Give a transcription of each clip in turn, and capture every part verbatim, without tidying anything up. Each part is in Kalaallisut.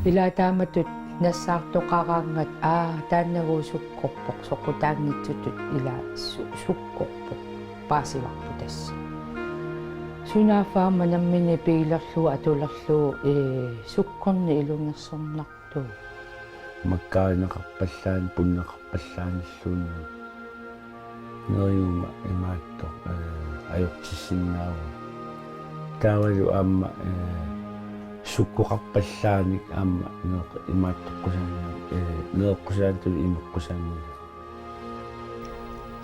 Ila taamatut nassaartoqaraangat aa taannagu sukkorpoq soqutaanngitsutut ila su- sukkorpoq paasivarput tassa. Sunaaffa aamma nammineq piilerlugu atulerlugu ee sukkorneq ilungersornartuuvoq. Makkaarineqarpallaannik punneqarpallaanilluunniit. Neriuma imaattoq ee ajortissinnaavunga. Taavalu aamma ee sukkoqarpallaannik aamma neq- imaattoqqusaannik ee nereqqusaannik imeqqusaannik.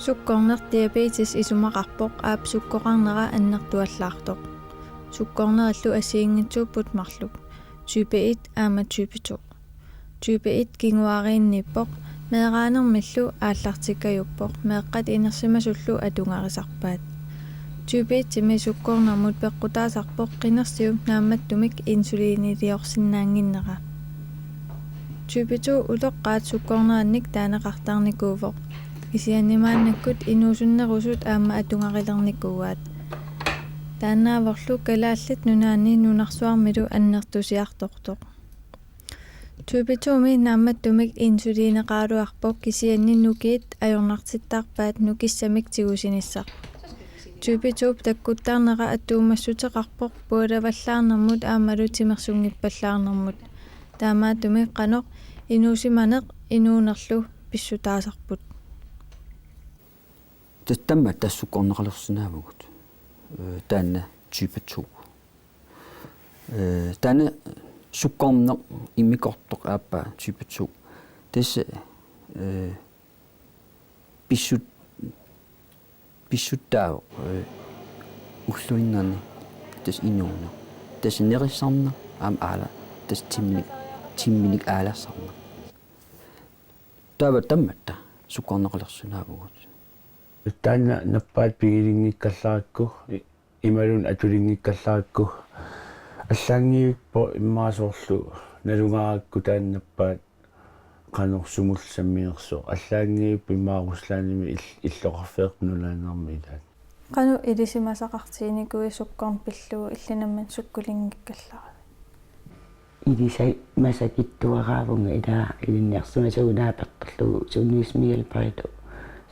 Sukkorneq diabetes isumaqarpoq aap sukkoqarnera annertuallaartoq. Sukkornerillu assigiinngitsuupput marluk. Type et aamma type to. Type et kinguaariinniippoq, meeraanermillu aallartikkajuppoq, meeqqat inersimasullu atugarisarpaat. Type et-imi sukkornermut peqqutaasarpoq qinersiup naammattumik insuliiniliorsinnaannginnera. Type to utoqqaat sukkornerannik taaneqartarnikuuvoq. Kisianni maannakkut inuusunnerusut aamma atugarilernikuuaat. Taannaavorlu Kalaallit Nunaanni nunarsuarmilu annertusiartortoq. Type to-mi naammattumik insuliineqaraluarpoq kisianni nukiit ajornartittarpaat nukissamik tigusinissaq. Type to-p takkuttarnera attuumassuteqarpoq pualavallaarnermut aammalu timersunngippallaarnermut. Taamaattumik qanoq inuusimaneq inuunerlu pissutaasarput. Tassa tamatta sukkorneqalersinnaavugut. Ee, taanna type to. Ee, taanna sukkorneq immikkoortoq aappaa type to. Tassa ee pissut- pissuttaavoq ee ulluinnarni tassa inuuneq. Tassa nerissarneq aamma aala tassa timminik timminik aalassarneq. Taava tamatta sukkorneqalersinnaavugut. Taanna nappaat pigilinngikkallarakku i- imaluunniit atulinngikkallarakku allaanngivippoq immaqa soorlu nalugaarakku taanna nappaat qanoq sumullu samminersoq allaanngivippoq immaqa Ruslandimi ill- illoqarfeerput nunaanermi ilaat. Qanoq ilisimasaqartiginikuuit sukkorneq pillugu illit nammineq sukkulinngikkallaravit? Ilisimasaqartuaraavunga ila ilinniarsimasuugunarpoq naapertorlugu sundhedsmedhjælperitut.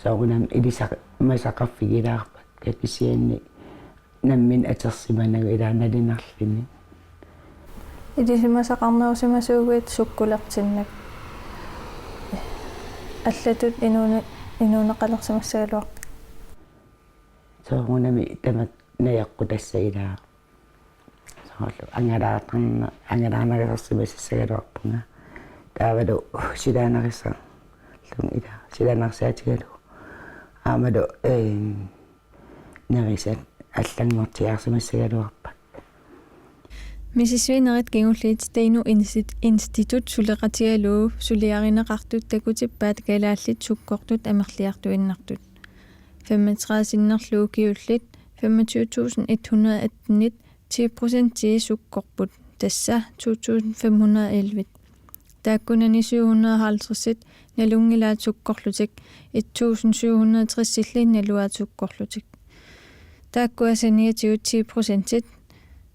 Soorunami ilisimasaqarfigilaarpakka kisianni nammineq atorsimanagu ila nalinarluni. Ilisimasaqarnerusimasuuguit sukkulertinnagu. Allatut inuune- inuuneqalersimassagaluarpit? Soorunami tamakku najoqqutassat ila. Soorlu angalaartarna- angalaarnarisarsimassagaluarpunga. Taavalu silaannarissallunga ila silaannarisaatigalugu. Aammalu ee nerisat allanngortiaarsimassagaluarpakka. Misissuinerit kingulliit Steino Instit- Institut suleqatigalugu suliarineqartut takutippaat kalaallit sukkortut amerliartuinnartut. Femogtredive sinnerlugu ukiullit femogtyve tusind et hundrede atten-it ti procentii sukkorput, tassa to tusind fem hundrede elleve. Taakkunani syv hundrede halvtreds-it nalunngilaat sukkorlutik, et tusind syv hundrede tres-illi naluaat sukkorlutik. Taakkua saniatigut ti procentit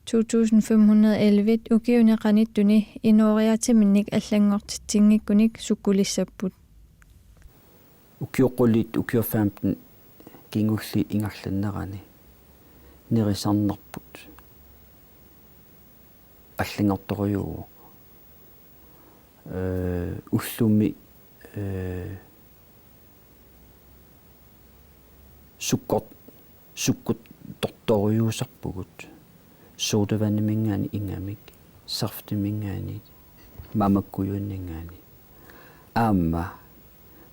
to tusind fem hundrede elleve-it ukiuni qanittuni inooriaatiminnik allanngortitsinngikkunik sukkulissapput. Ukioq qulit ukiut femten kingulliit ingerlanerani nerissarnerput allanngortorujuuvoq. Ee, ullumi ee sukkor- sukkuttortorujussuusarpugut. Sodavandiminngaanniit ingammik, saftiminngaanniit, mamakkujuinninngaanniit. Aamma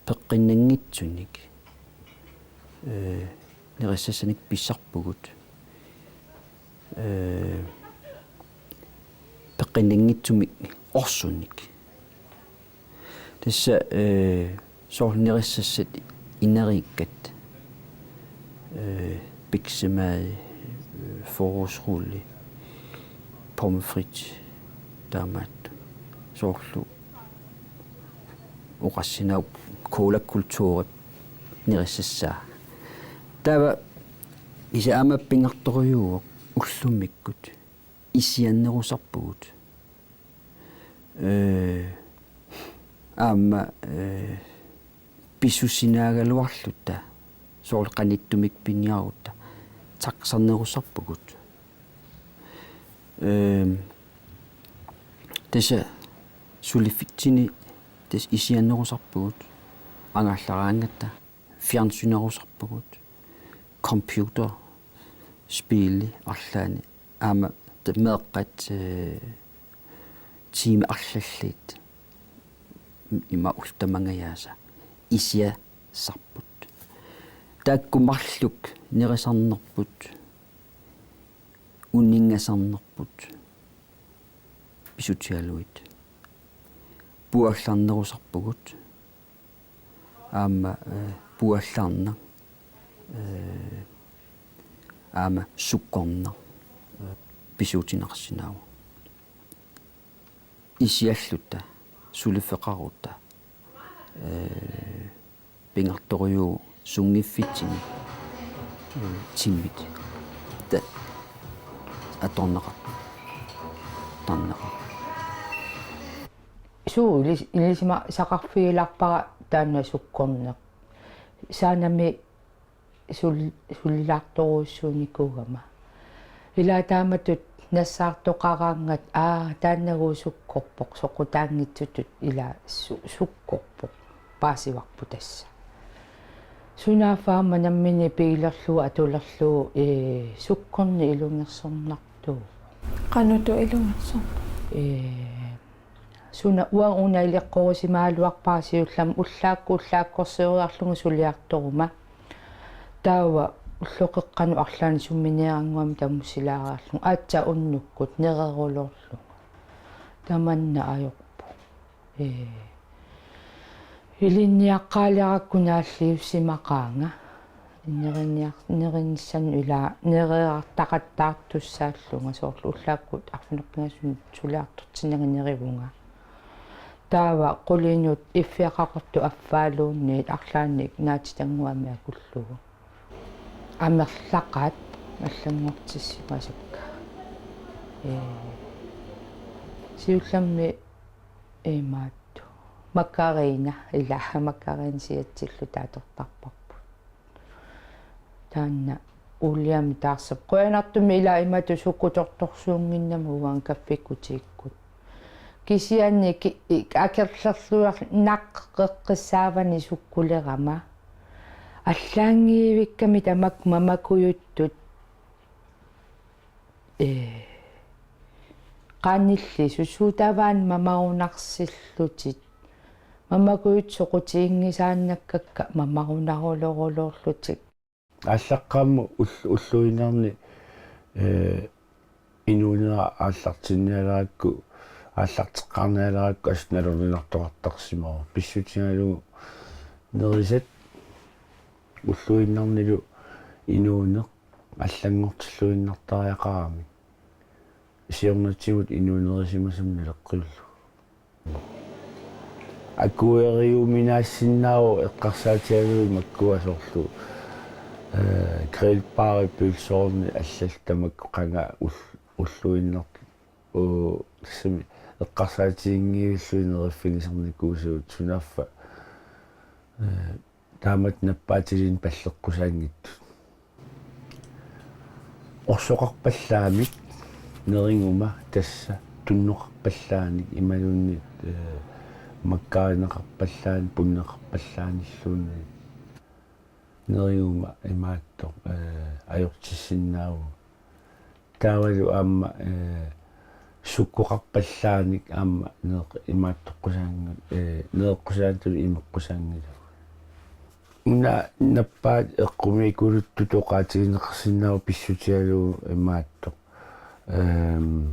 peqqinnanngitsunik ee nerissassanik pissarpugut. Ee peqqinnanngitsumik orsunik. Tassa ee soorlu nerissassat ineriikkat ee biksemad, ee forårsrulle, pomfrit taamaat soorlu oqassinnaavoq colakulturip nerissassaa. Taava kisianni aamma pingaartorujuuvoq ullumikkut isiannerusarpugut. Eh, aamma, eh, pissusinaagaluarluta soorlu qanittumik piniarutta taxarnerussarpugut. Ehm, tassa suliffitsini tassa isiannerusarpugut angallaraangatta, fjernsynerusarpugut, computerspili arlaanni aamma ta-, meeqqat, eh, tiimi arlallit ima ullut tamangajaasa isiassarput. Taakku marluk nerisarnerput, uninngasarnerput pissutigalugit puallarnerusarpugut. Aamma, eh, puallarneq, eh, aamma sukkorneq, eh, pissutinarsinnaavoq. Isialluta, suliffeqarutta, eh, pingaartorujuuvoq sunngiffitsini, eh, timmit. Ta-, atorneqarpoq. Tarneqarpoq. Suu, ilis-, ilisimasaqarfigilaarpara taanna sukkorneq. Saanami sul-, sulilaartorujussuunikuugama. Ilaa taamatut nassaartoqaraangat, aa, taannagu sukkorpoq, soqutaanngitsutut ilaa su-, sukkorpoq. Paasivarput tassa. Sunaaffa aamma nammineq piilerlugu atulerlugu, ee, sukkorneq ilungersornartuuvoq. Qanoq ilungersorneq? Ee, suna uanga una ileqqorusimagaluarpara siullermik ullaakkut ullaakkorsoriarlunga suliartoruma. Taava ulloqeqqanut arlaannik summineerannguamik tamussilaariarlunga aatsaat unnukkut nereruloorlunga. Tamanna ajorpoq. Ee, ilinniaqqaalerakku naalliussimaqaanga. Neriniar-, nerinissanut ilaa nereerartaqattaartussaallunga soorlu ullaakkut arfineq-pingasunut suliartortinnanga nerivunga. Taava qulinut iffiaqaqortut affaaluunniit arlaannik naatitannguamik akullugu. Amerlaqaat allanngortissimasakka. Ee, siullermik imaattoq. Makkariina, ilaa makkariina siatsilluta atortarparput. Taanna uuliami taarsap. Qujanartumik ilaa imatut sukkutortorsuunnginnama uanga kaffikkutikkut. Kisianni ki-, i-, akerlerluarnaqqeqqissaavani sukkulerama. Allaanngivikkami tamakku mamakujuttut. Ee, qanilli susuutavaan mamarunarsillutit. Mamakujuttut soqutiginngisaannakkakka mamarunaruloorlutik. Aallaqqaammut ull-, ulluinnarni, ee, inuunera aallartinnialerakku, aallarteqqaarnialerakku assut nalorninartoqartarsimavoq. Pissutigalugu nerisat ulluinnarnilu inuuneq allanngortilluinnartariaqaramik. Siornatigut inuunerisimasumik naleqqiullugu. Akueriuminaassinnaavoq eqqarsaatigalugit makkua soorlu, ee, grillbari pølseovni allallu tamakku qanga ull-, ulluinnartut, uu, tassami eqqarsaatiginngivillugit neriffigisarnikuusugut sunaaffa, ee, taamatut nappaatiliinik palleqqusaanngitsut. Orsoqarpallaamik neriguma tassa tunnoqarpallaanik imaluunniit, ee, makkarineqarpallaanik punneqarpallaanilluunniit neriguma imaattoq, ee, ajortissinnaavugut. Taavalu aamma, ee, sukkoqarpallaanik aamma neq-, imaattoqqusaanngi-, ee, nereqqusaanngitsut imeqqusaanngilagut. Una nappaat eqqumiikuluttut oqaatigineqarsinnaavoq pissutigalugu imaattoq. Ehm,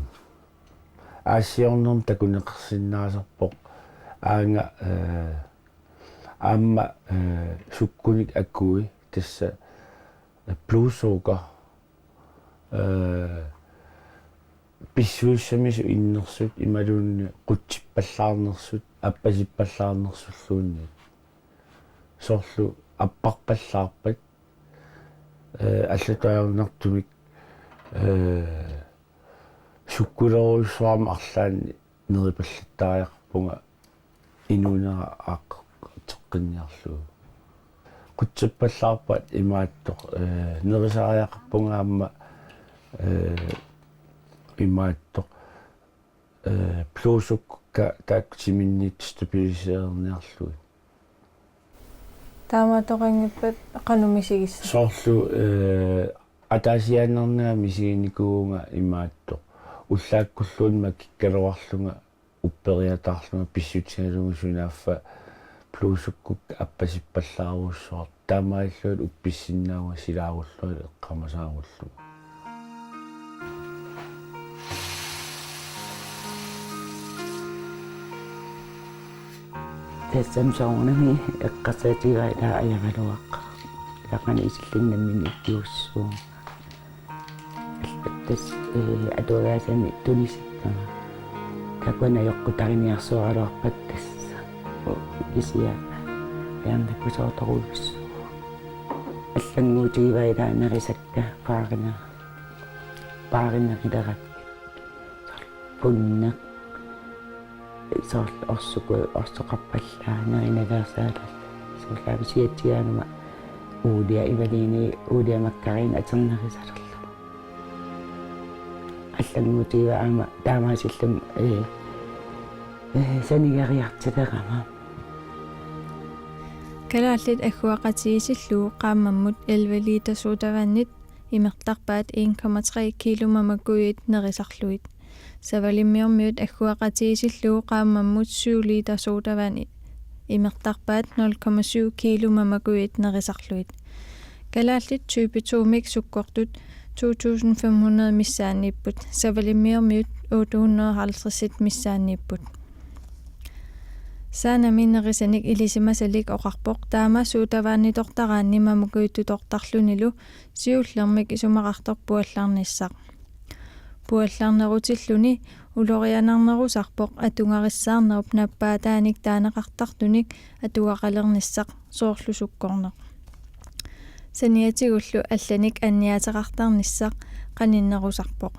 aassiornermut takuneqarsinnaasarpoq aanga, ee, aamma, ee, sukkunik akui tassa blodsukker, ee, pissusissamisut innersut imaluunniit qutsippallaarnersut, appasippallaarnersulluunniit. Soorlu apparpallaarpat, ee, allatut ajornartumik, ee, sukkulerujussuarmik arlaanni Neripallattariaqarpunga inuunera aaqqittoqqinniarlugu. Qutsippallaarpat imaattoq, eh, nerisariaqarpunga aamma, eh, imaattoq, eh, blodsukkakka taakku timinnit stabilisererniarlugit. Taamaattoqanngippat qanoq misigissat? Soorlu, eh, ataasiaannarnanga misiginikuuvunga imaattoq. Ullaakkulluunniit makikkaluarlunga upperiataarlunga pissutigalugu sunaaffa blodsukkakka appasippallaarujussuartut. Taamaalillunga uppissinnaavunga silaarullugu eqqamasaarullugu. Tassami soorunami eqqarsaatigaara ilaa ajagaluaqqa. Ilaa qanoq isillugu nammineq ikkiussuunga. Allattas, eh, atuagaasani tunisittama. Takuana joqqutarineqarsuaraluarpat tassa. Kisianni ajornakusoortorujussuuvoq. Allannguutigivaa ilaa nerisakka paarina-, paarineqilerakkit. Punneq. Soorlu orsuku-, orsoqarpallaaq nerinalersaalu. Soorlu aamma siatsiaanuma uulia imaluunniit uulia makkarin atornerisalerlugu. Allannguutigivaa aamma taamaasillunga, eh, eh, sanigeriartilerama. Kalaallit agguaqatigiissillugu qaammammut elleve liter sodavandit imertarpaat en komma tre kilo mamakujuit nerisarlugit. Savalimmiormiut agguaqatigiissillugu qaammammut syv liter sodavand imertarpaat nul komma syv kilo mamakujuit nerisarlugit. Kalaallit type to-mik sukkortut to tusind fem hundrede missaanniipput, savalimmiormiut otte hundrede og halvtreds missaanniipput. Saanami nerisanik ilisimasalik oqarpoq taama sodavanditertaraanni mamakujuttutortarlunilu siullermik isumaqartoq puallarnissaq. Puallarnerutilluni ulorianarnerusarpoq atugarissaarnerup nappaataanik taaneqartartunik atugaqalernissaq soorlu sukkorneq. Saniatigullu allanik anniaateqartarnissaq qaninnerusarpoq.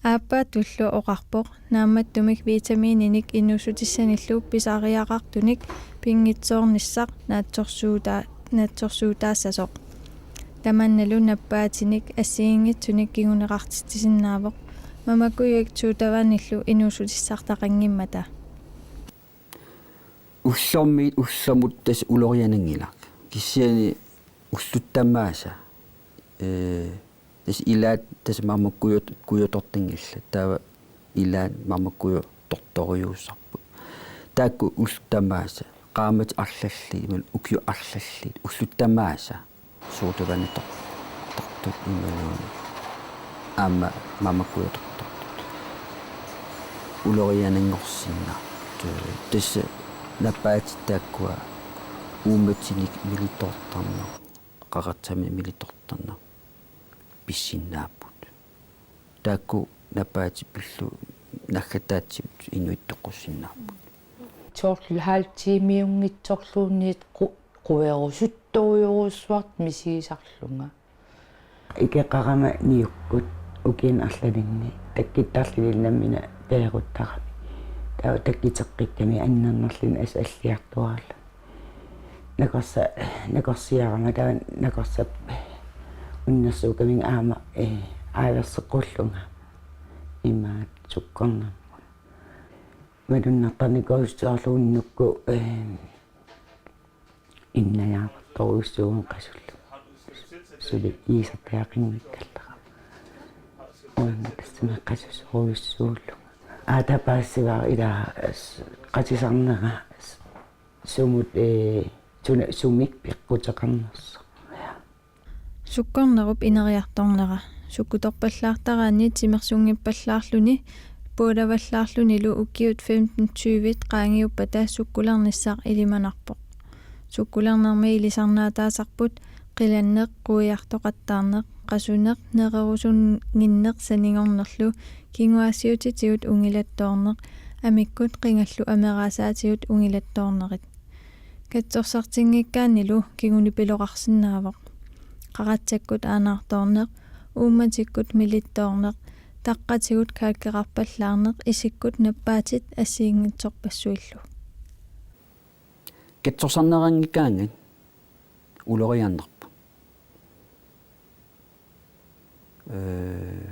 Aappaattullu oqarpoq naammattumik vitamininik inuussutissanillu pisariaqartunik pinngitsoornissaq naatsorsuutaa-, naatsorsuutaassasoq. Tamannalu nappaatinik assigiinngitsunik kinguneqartitsisinnaavoq mamakujuit sodavandillu inuussutissartaqanngimmata. Ullormiit ulloq tassa uloriananngilaq. Kisianni ullut tamaasa, eh, tassa ilaat tassa mamakujut-, kujutortanngillat. Taava ilaat mamakujutortorujussuusarput. Taakku ullut tamaasa, qaammatit arlallit, imaluunniit ukiut arlallit, ullut tamaasa sodavandit tor-, tortut imaluunniit aamma mamakujutortartut uloriananngorsinnaapput. Tassa nappaatip taakkua uummatinik militoortarneq, qaratsaminik militoortarneq pissinnaapput. Taakku nappaatip pillugu naggataatigut inuit toqqussinnaapput. Soorlu halv tiimiunngitsorluunniit qu-, querusuttorujorujussuartut misigisarlunga. Ikeqarama niukkut ukiuni arlalinni takkuttarluni nammineq peeruttarami. Taava takkuteqqikkami annernerluni assut alliartuarluni. Nakorsa-, nakorsiarama taava nakorsap unnersuukkaminga aamma, eh, aaverseqqullunga. Imaat sukkornermut. Malunnartarnikuusoq soorlu unnukkut, eh, innajaartorujussuuvunga qasullugu. Suli iisartagaqanngikkallarama. Uanga tassami qasussorujussuullunga. Aataapaasiva ilaa s-, qasusarnera s-, sumut, eh, suna-, sumik peqquteqarnersoq. Sukkornerup ineriartornera. Sukkutorpallaartaraanni timersunngippallaarluni pualavallaarlunilu ukiut femten tyve qaangiuppata sukkulernissaq ilimanarpoq. Sukkulernermi ilisarnaataasarput qilanneq, quiartoqattaarneq, qasuneq, nererusunnginneq sanigornerlu, kinguaassiuutitigut ungilattoorneq, amikkut qingallu ameraasaatigut ungilattoornerit. Katsorsartinngikkaannilu kingunipiloqarsinnaavoq. Qaratsakkut aanaartoorneq, uummatikkut milittoorneq, taqqatigut kalkeqarpallaarneq isikkut nappaatit assigiinngitsorpassuillu. Katsorsarneqanngikkaangat ulorianarpoq. Ee,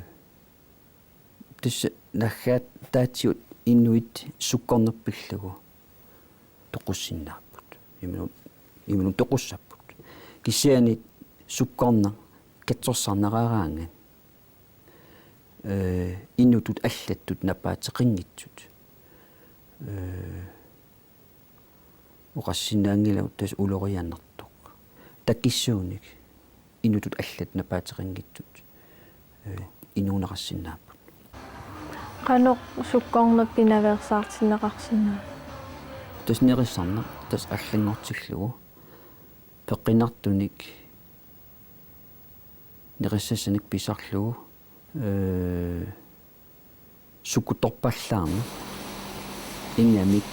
tassa naggaataatigut inuit sukkorneq pillugu toqussinnaapput. Imalu-, imaluunniit toqussapput. Kisianni sukkorneq katsorsarneqaraangat, ee, inuttut allattut nappaateqanngitsut, ee, oqassinnaanngilagut tassa ulorianartoq. Takissuunik inuttut allat nappaateqanngitsut, ee, inuuneqarsinnaapput. Qanoq sukkorneq pinaveersaartinneqarsinnaava? Tassa nerissarneq, tassa allanngortillugu. Peqqinnartunik nerissassanik pisarlugu, ee, sukkutorpallaarneq ingammik,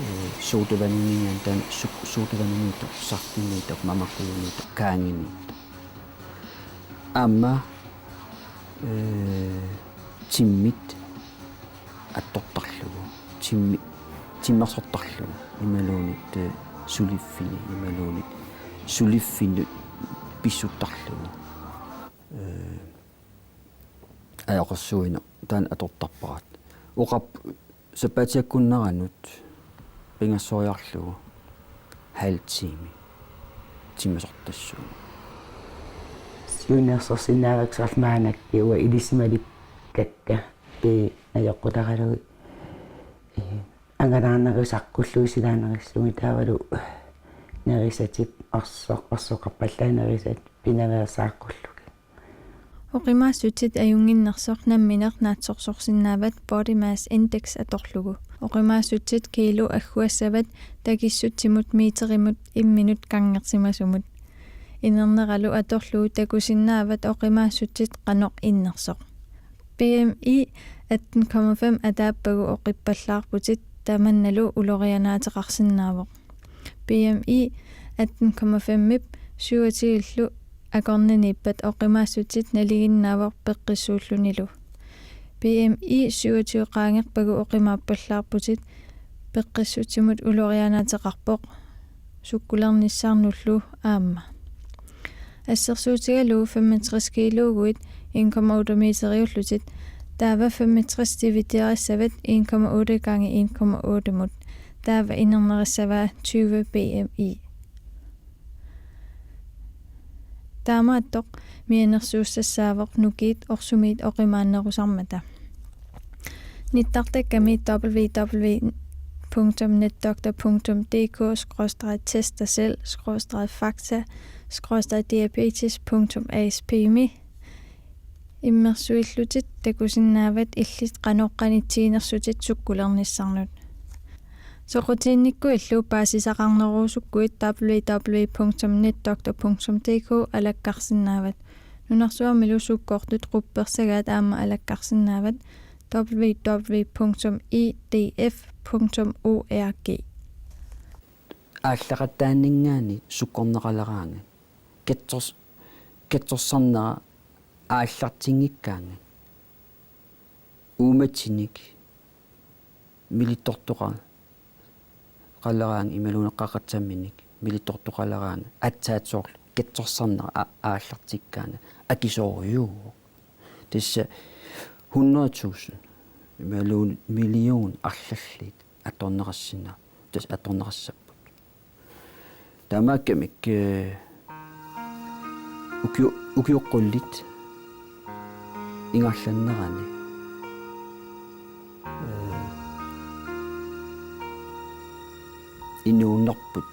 ee, sodavandiminngaanniit taanna suk-, sodavandimiittoq, saftimiittoq, mamarluumiittoq, kaangimiittoq. Aamma, ee, timmit attortarlugu, timmi-, timmersortarlugu, imaluunniit, ee, suliffini, imaluunniit suliffinut pissuttarlugu. Ee, ajoqersuineq taanna atortarpaat. Oqarpoq sapaatiakkunneranut pingassoriarlugu halv time timmersortassuugut. Siunnersorsinnaavakka soorlu maannakkut uanga ilisimalikkakka, ee, ajoqutaralugit, ee, angalaarnerusaqqullugu silaanerussummik taavalu nerisatit orso-, orsoqarpallaat nerisat pinaveersaaqqullugit. Oqimaassutit ajunnginnersoq nammineq naatsorsorsinnaavat body mass index atorlugu. Oqimaassutit kiilu agguassavat takissutsimut meterimut imminut gangersimasumut. Inerneralu atorlugu takusinnaavat oqimaassutit qanoq innersoq. B M I atten komma fem ataappagu oqippallaarputit tamannalu ulorianaateqarsinnaavoq. B M I atten komma fem-ip syvogtyve-llu akornanniippat oqimaassutit nalinginnaavoq peqqissuullunilu. B M I syvogtyve qaangerpagu oqimaappallaarputit peqqissutsimut ulorianaateqarpoq sukkulernissannullu aamma. Assersuutigalugu femogtres kiiluuguit en komma otte meteriullutit, taava femogtres dividerissavat en komma otte gange en komma otte-mut, taava inernerissavaa tyve B M I. Taamaattoq mianersuussassaavoq nukiit orsumiit oqimaannerusarmata. Nittartakkami w w w punktum netdoktor punktum d k skråstreg test dig selv skråstreg fakta skråstreg diabetes punktum a s p-mi immersuillutit takusinnaavat illit qanoq qanitsiginersutit sukkulernissannut. Soqutiginnikkuillu paasisaqarnerusukkuit w w w punktum netdoktor punktum d k alakkarsinnaavat. Nunarsuarmilu sukkortut quppersagaat aamma alakkarsinnaavat w w w punktum i d f punktum o r g. Aallaqataaninngaanniit sukkorneqaleraangat. Katsors-, katsorsarnera aallartinngikkaangat. Uummatinik milittortoqa-, qaleraangat imaluunniit qaqatsamminik milittortoqaleraangat aatsaat soorlu katsorsarnera a-, aallartikkaangat akisoorujuuvoq. Tassa hundrede tusind imaluunniit million arlallit atorneqarsinna-, tassa atorneqassapput. Taamaakkamik, eh, ukiu-, ukioqqullit ingerlanerani, eh, inuunerput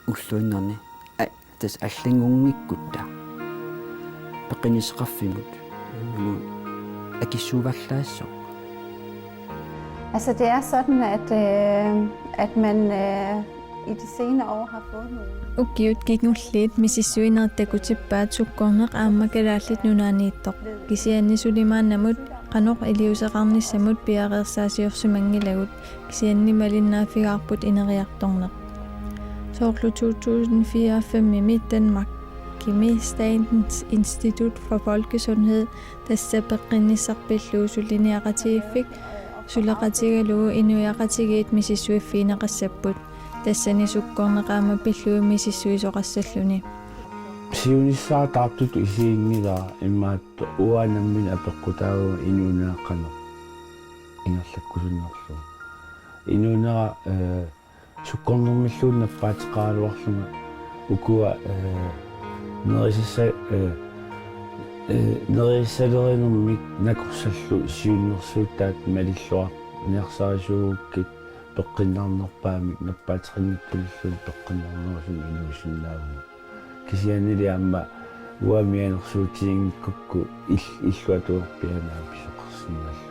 ulluinnarni, a-, tassa allanngunngikkutta peqqinnissaqarfimmut, imaluunniit akissuuvallaassaaq. Altså, det er sådan, at, øh, at man, øh, i de senere år har fået nogle... Ukiut kingulliit misissuinerit takutippaat sukkorneq aamma Kalaallit Nunaanniittoq. Kisianni suli maannamut qanoq iliuuseqarnissamut piareersaasiorsimanngilagut, kisianni malinnaaffigaarput ineriartorneq. Soorlu to tusind fire-fem-imi Danmark Kimi, Statens Institut for Folkesundhed, tassa peqqinnissaq pillugu suliniaqatigiiffik suleqatigalugu inuiaqatigiit misissuiffigineqassapput. Tassani sukkorneq aamma pillugit misissuisoqassalluni. Siunissaq taartutut isiginngilara, imaattoq uanga nammineq apeqqutaavunga inuunera qanoq ingerlakkusunnerlugu. Inuunera, eh, sukkornermilluunniit nappaateqaraluarlunga ukua, eh, nerisassa-, eh, eh, nerisassalerinermik nakorsallu siunnersuutaat malilluarniarsarisuugukkit peqqinnarnerpaamik nappaateqanngitsunilluunniit peqqinnarnerusunik inuusinnaavunga. Kisiannili aamma uanga mianersuutiginngikkukku il-, illuatungerpiaq aamma pisoqarsinnaallugu.